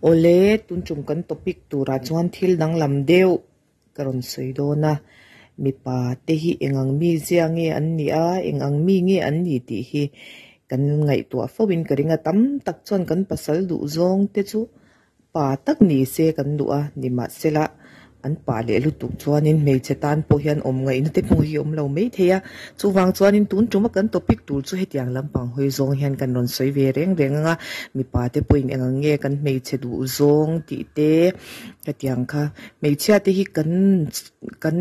Awle, tun tum kan topic turah chuan thil danglam deuh ka rawn sawi dawn a, mipa te hi eng ang mi zia nge an nih a, eng ang mi nge an nih tih hi kan ngaihtuah fo in ka ring a, tam tak chuan kan pasal duh zawng te chu Pa tak ni se kan duh a, nimahsela an pa leh lutuk chuanin hmeichhe tan pawh hian awm ngaihna te pawh hi awm lo mai thei a. Chuvang chuanin tun tuma kan topic tur chu hetiang lampang hawi zawng hian kan rawn sawi ve reng reng ang a, mipa te pawhin eng ang nge kan hmeichhe duh zawng tih te hetiang kha hmeichhia te hi kan kan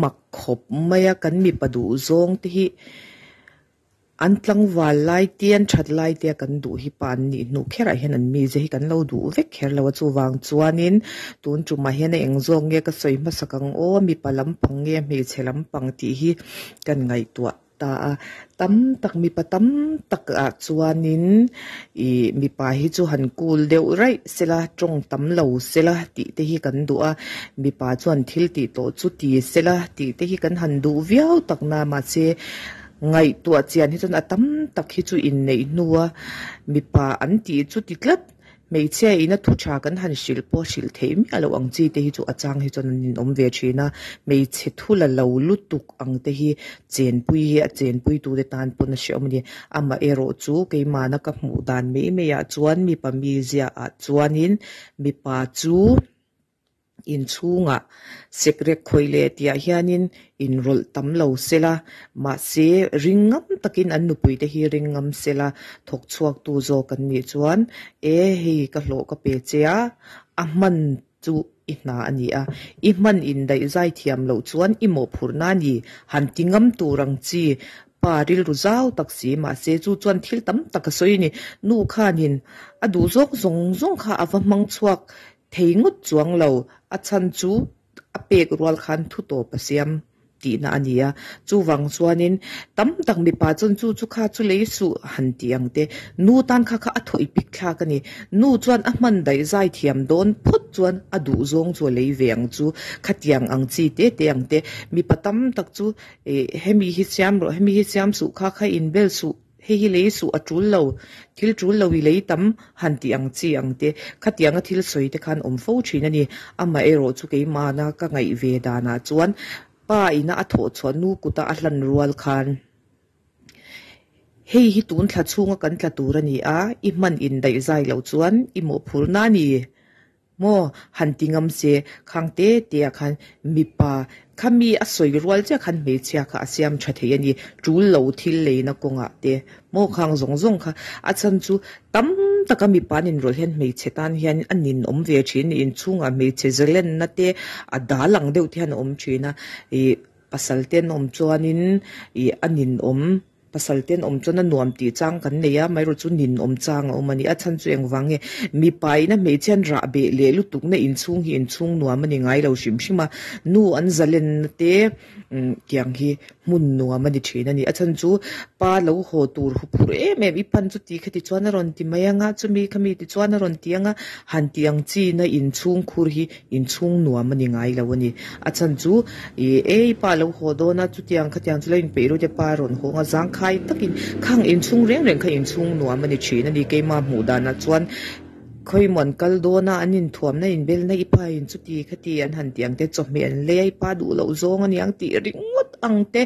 mak khawp mai a, kan mipa duh zawng te hi An tlangval lai te an that lai te a kan duh hi pa an nih hnu kherah hian an mize hi kan lo duh vek kher lo a, chuvang chuanin tun tumah hian a eng zawk nge ka sawi hmasak ang aw, mipa lampang nge hmeichhe lampang tih hi kan ngaihtuah ta a, tam tak mipa tam takah chuanin ih mipa hi chu han cool deuh raih sela tawng tam lo sela tih te hi kan duh a, mipa chuan thil tih tawh chu ti sela tih te hi kan han duh viau tak na mahse Ngaihtuah chian hi chuan a tam tak hi chu inneih hnua mipa an tih chu ti tlat. Hmeichhia ina thu tha kan han hrilh pawh hrilh theih miah loh ang chi te hi chu a chang hi chuan an inawm ve thin a. Hmeichhe thu la lo lutuk ang te hi chenpui hi a chenpui tute tan pawn a hrehawm a ni. Amaherawh chu keimahna ka hmuh dan mai maiah chuan mipa mizia ah chuanin mipa chu. Inchhungah sekrek khawih leh tihah hianin inrawlh tam lo sela, mahse ring ngam takin an nupuite hi ring ngam sela thawk chhuaktu zawk an nih chuan e hei ka hlawh ka pe che a, a hman chu i hna a ni a, i hman indaih zai thiam loh chuan i mawhphurhna a ni, han ti ngam tur ang chi pa rilru zau tak si mahse chu chuan thil tam tak a sawi a ni, nu khanin a duh zawk zawng zawng kha a va hmang chhuak Thei ngawt chuang lo, a chhan chu a pek rual khan thu tawp a siam tihna a ni a. Chuvang chuanin tam tak mipa chuan chu chu kha chu lei suh han tih ang te, nu tan kha kha a thawih pik thlak a ni. Nu chuan a hman daih zai thiam dawn phawt chuan a duh zawng chu a lei ve ang chu, khatiang ang chi te te ang te. Mipa tam tak chu eh hemi hi siam rawh, hemi hi siam suh, kha kha inbel suh. Hei hi lei suh a tul lo, thil tul lo i lei tam han tih ang chi ang te, khatianga thil sawi te khan awm fo thin a ni. Amaherawh chu keimahna ka ngaih ve danah chuan pa ina a thawh chhuah nu kuta a hlan rual khan hei hi tun thla chhunga kan tla tur a ni a, i hman indaih zai loh chuan i mawhphurhna a ni. Maw? Han ti ngam se, khang te te ah khan mipa kha mi a sawi rual chiah khan hmeichhia kha a siam tha thei a ni, tul lo thil leina kawngah te maw khang zawng zawng kha a chhan chu tam taka mipa an inrawlh hian hmeichhe tan hian a ninawm ve thin a ni, inchhungah hmeichhe zalenna te a dal ang deuh te hian a awm thin a, ih pasal te an awm chuanin ih a ninawm. Pasal ten awm chuan a nuam tih chang kan nei a, amaherawh chu nin awm chang a awm a ni. A chhan chu engvang nge? Mipa in a hmeichhia an rah beh leh lutuk na inchhung hi inchhung nuam a ni ngai lo hrim hrim a, nu an zalenna te tiang hi hmun nuam a ni thin a ni. A chhan chu pa lo haw tur huphurh em em, i pan chu ti kha ti chuan a rawn ti mai ang a, chumi khami ti chuan a rawn ti ang a, han ti ang chi na inchhung khur hi Inchhung nuam a ni ngai lo a ni. A chhan chu ih ei pa lo haw dawn a, chutiang khatiang chu lo inpeih ru te pa a rawn hawng a, zangkhai takin khang inchhung reng reng kha inchhung nuam a ni thin a ni. Keimah hmuh danah chuan khawimaw an kal dawn a, an inthuamna inbelna i pa in chuti khati an han tih ang te, chawhmeh an lei a i pa duh loh zawng a niang tih ringawt ang te,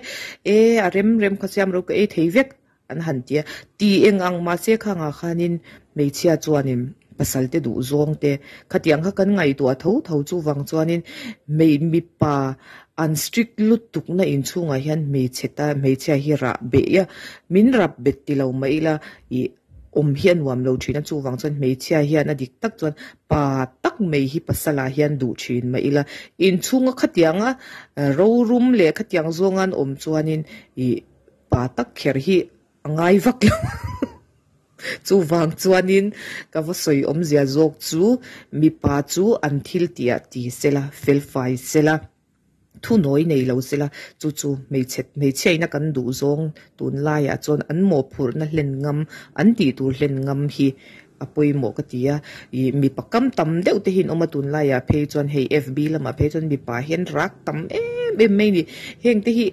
e a rem rem kha siam ro ka ei thei vek. An han ti a, ti eng ang mahse khangah khanin hmeichhia chuanin pasal te duh zawng te khatiang kha kan ngaihtuah tho tho chuvang chuanin hmei mipa an strict lutukna inchhungah hian hmeichhe ta hmeichhia hi rah beih a, min rap bet ti lo mah ila ih awm hi a nuam lo thin a chuvang chuan hmeichhia hian a dik tak chuan pa tak mai hi pasalah hian duh thin mah ila inchhunga khatianga rorum leh khatiang zawnga an awm chuanin ih Pa tak kher hi a ngai vak lo. Chuvang chuanin ka va sawi awmzia zawk chu mipa chu an thil tihah ti sela, felfai sela, thunawi nei lo sela, chu chu hmeichhe hmeichhiaina kan duh zawng tunlaiah chuan an mawhphurhna hlen ngam, an tih tur hlen ngam hi a pawimawh ka ti a. Ih mipa kam tam deuh te hi an awm a tunlaiah phei chuan hei FB lamah phei chuan mipa hian rak tam em em mai a ni. Heng te hi.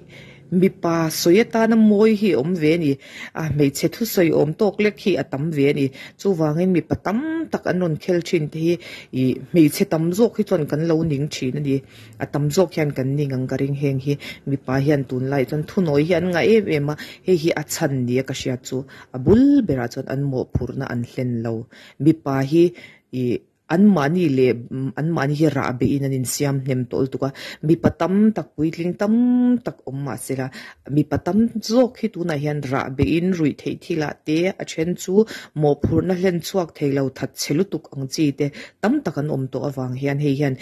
Mipa sawi atana mawi hi a awm ve a ni. A hmeichhe thusawi awm tawk lek hi a tam ve a ni. Chuvangin mipa tam tak an rawn khel thin te hi ih hmeichhe tam zawk hi chuan kan lo ning thin a ni. A tam zawk hian kan ning ang ka ring heng hi mipa hian tunlai chuan thunawi hi an ngah em em a, hei hi a chhan nia ka hriat chu a bul berah chuan an mawhphurhna an hlen lo. Mipa hi ih Anmahni leh anmahni hi rah beihin an insiam hnem tawh lutuk a, mipa tam tak puitling tam tak awm mah se la, mipa tam zawk hi tunah hian rah beihin ruih theih thilah te a then chu mawhphurhna hlen chhuak thei lo that chhe lutuk ang chi te tam tak an awm tawh avang hian hei hian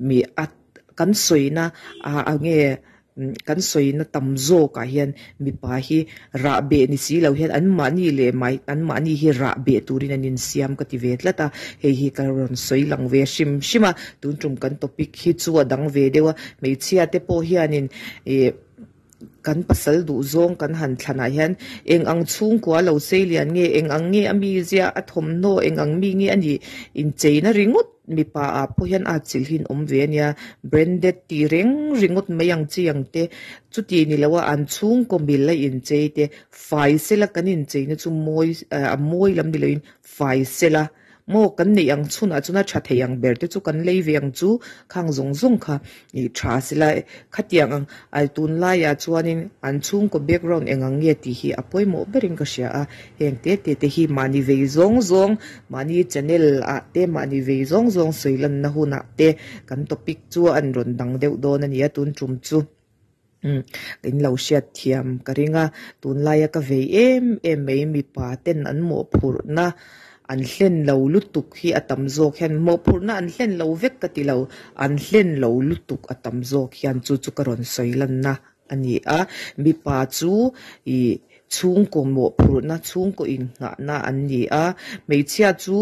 mi a kan sawina ah nge Kan sawina tam zawkah hian mipa hi rah beh ni si lo hian anmahni leh mai anmahni hi rah beh turin an insiam ka ti ve tlat a, hei hi ka rawn sawi lang ve hrim hrim a, tun tum kan topic hi chu a dang ve deuh a, hmeichhia te pawh hianin ih kan pasal duh zawng kan han thlanah hian eng ang chhungkua lo sei lian nge eng ang nge a mizia a thawmhnaw eng ang mi nge a nih incheina ringawt. Mipa ah pawh hian a chilhin awm ve a nia, branded tih reng ringawt mai ang chi ang te, chuti ni lo a an chhungkaw mil a inchei te, fai sela kan incheina chu mawi a mawi lam ni loin fai sela maw kan neih ang chhunah chuan a tha thei ang ber te chu kan lei ve ang chu khang zawng zawng kha ih tha sela khatiang ang ai tunlaiah chuanin an chhungkaw background eng ang nge tih hi a pawimawh berin ka hria a. Heng te te te hi mahni vei zawng zawng, mahni channel ah te mahni vei zawng zawng sawi lanna hunah te kan topic chu an rawn dang deuh dawn a ni a, tun tum chu umm in lo hriat thiam ka ring a, tunlaia ka vei em em mai mipa ten an mawhphurhna an hlen lo lutuk hi a tam zawk hian mawhphurhna an hlen lo vek ka ti lo, an hlen lo lutuk a tam zawk hian chu chu ka rawn sawi lanna a ni a, mipa chu ih chhungkaw mawhphurhna chhungkaw innghahna an ni a, hmeichhia chu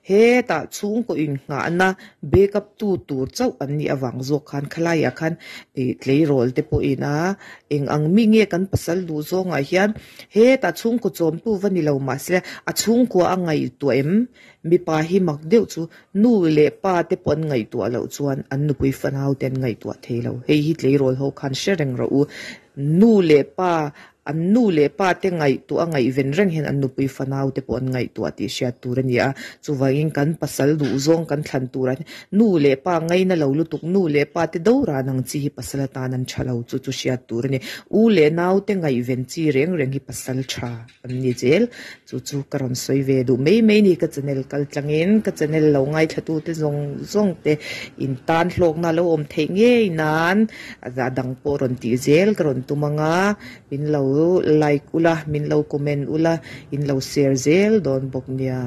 hetah chhungkaw innghahna backup tu tur chauh an nih avang zawk khan khalaiah khan ih tleirawl te pawhin a eng ang mi nge kan pasal duh zawngah hian hetah chhungkaw chawmtu va ni lo mahse a chhungkua a ngaihtuah em? Mipa hi mak deuh chu nu leh pa te pawh an ngaihtuah loh chuan an nupui fanau te an ngaihtuah thei lo. Hei hi tleirawl ho khan hre reng rawh u. Nu leh pa, an nu leh pa te ngaihtuah a ngaihven reng hian an nupui fanau te pawh an ngaihtuah tih hriat tur a ni a. Chuvangin kan pasal duh zawng kan thlan turah hian nu leh pa ngaina lo lutuk, nu leh pa te do ran ang chi hi pasal atan an tha lo chu chu hriat tur a ni. U leh nau te ngaihven chi reng reng hi pasal tha. An ni zel. Chu chu ka rawn sawi ve duh mai mai ni ka channel kal tlangin ka channel lo ngaithla te zawng zawng te in tan hlawkna lo awm theih ngei nan a dang pawh rawn tih zel ka rawn tum anga min lo like ula min lo comment ula in lo share zel dawn bawk nia.